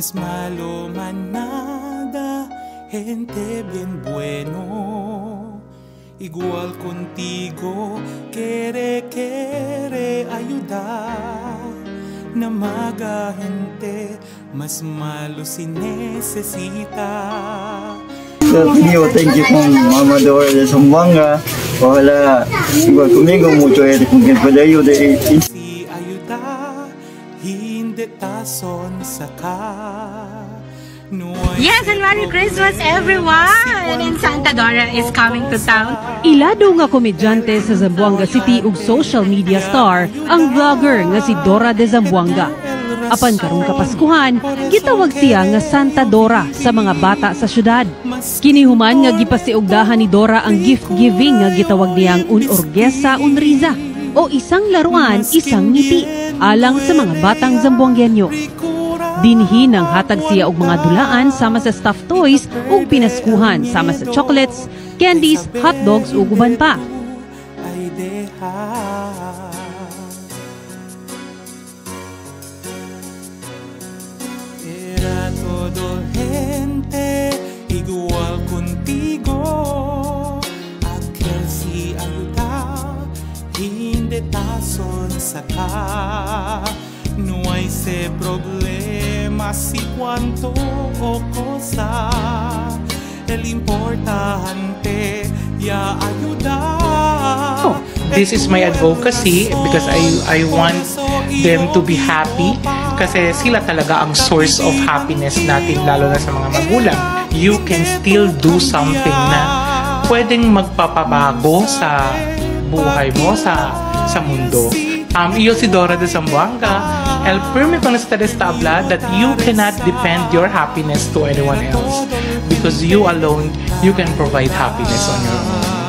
Mas malo man nada, gente bien bueno. Igual contigo, quiere, quiere ayudar. Na maga gente, mas malo si necesita. Thank you con Mama Dora de Zamboanga. Ojalá igual conmigo mucho él con quien puede ayudar. Si ayuda, hindi tason saka. No hay Yes, and Merry Christmas, everyone! And Santa Dora is coming to town. Ilado nga komedyante sa Zamboanga City ug social media star ang vlogger nga si Dora de Zamboanga. Apan karong Kapaskuhan, gitawag siya nga Santa Dora sa mga bata sa syudad. Kini human nga gipasiugdahan ni Dora ang gift giving nga gitawag niyang un orgesa un risa o isang laruan, isang ngiti alang sa mga batang Zamboangueño. Dinhi nang hatag siya og mga dulaan sama sa stuffed toys ug pinaskuhan sama sa chocolates, candies, hotdogs ug uban pa. Ay deja. Era todo gente igual contigo. Aquel si ayuda, hindi tason saka. No hay se problema si cuanto o cosa. El importante ya ayuda. This is my advocacy because I want them to be happy kasi sila talaga ang source of happiness natin, lalo na sa mga magulang. You can still do something na pwedeng magpapabago sa buhay mo, sa mundo. Iyo si Dora de Zamboanga. El firme con ustedes tabla that you cannot depend your happiness to anyone else because you alone, you can provide happiness on your own.